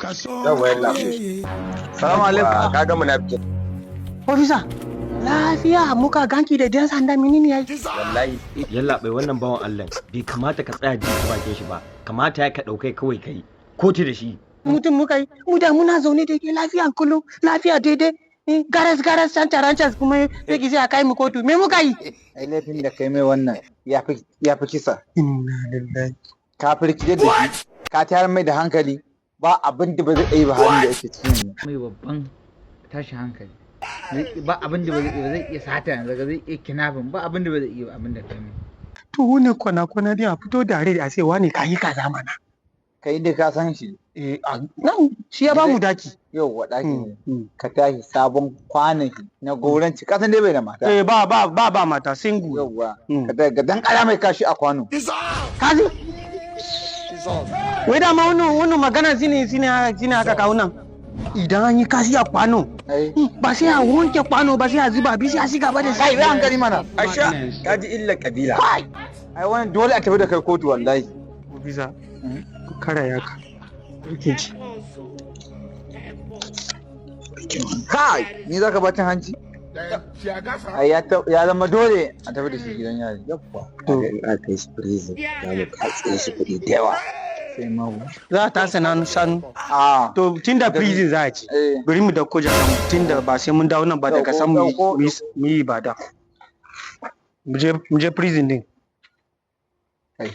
Yawwa, yallabai. Salamu alaikum. Ka ga munafikin. Ofisa, lafiya muka ganki da dan sanda, menene yayi? Wallahi. Yallabai, wannan bawan Allah bai kamata ka tsaya jin ta bakin shi ba. Kamata ya ka ɗaukai kawai kai kotu da shi. Mutum muka yi, mu da muna zaune da ke lafiya kullum, lafiya daidai. Garas garas can tarantas kuma sai ki sai a kai mu kotu. Me muka yi? Ai laifin da kai mai wannan ya fi kisa. Inna lillahi. Ka firgitar da shi, ka tayar mai da hankali, ba abin da ba zai iya ba halin da yake cikin yanzu. Mai babban tashin hankali, ba abin da ba zai iya, zai iya sata yanzu, zai iya kidnapping, ba abin da ba zai iya ba, abin da kai mai. To wani kwana kwana dai a fito da rai a ce wani kayi kaza mana. Kai dai ka san shi. Eh, nan shi ya bamu daki. Yau wa ɗaki ne. Ka tashi sabon kwanan shi na goranci, ka san dai bai da mata. Eh, ba ba ba ba mata, single. Yauwa. Ka dan kara mai kashi a kwano. Kazi? Wai dama wannan magana shine aka kawo nan. Idan an yi kashi a kwano, Ai. ba sai a wanke kwano ba, sai a zuba bi, sai a ci gaba da Kai, bai hankali mana. Asha, ka ji illar kabila. Ai wannan dole a tafi da kai kotu wallahi. Bisa kara ya ka. Rike ci. Kai, ni zaka ba cin hanci? Ai ya zama dole a tafi da shi gidan yari. Yawwa. Kaga in aka kai shi prison, za mu katse shi kuɗi da yawa. Sai magu. Za ta sana shanu. Ah. To tunda prison za a ci. Eh. Bari mu dauko jakan mu tunda ba sai mun dawo nan ba, daga san mu yi ibada. Mu je prison din. Kai.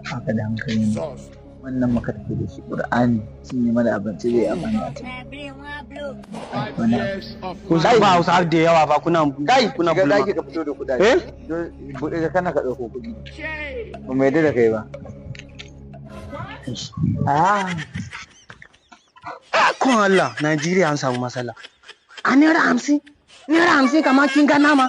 Haka da hankali ne. Wannan muka tafi da shi, Qur'ani cinye mana abinci zai amfani a ciki. Ai, wani abu. Kun san ba Hausa da yawa ba, kuna Kai, kuna shiga bulma. ɗaki ka fito da kuɗaɗe. Eh? Buɗe ka kana ka ɗauko kuɗi. Ba mu yarda da kai ba. Ah. Kun Allah, Najeriya an samu matsala. A ₦50, ₦50 kamar kin ga nama.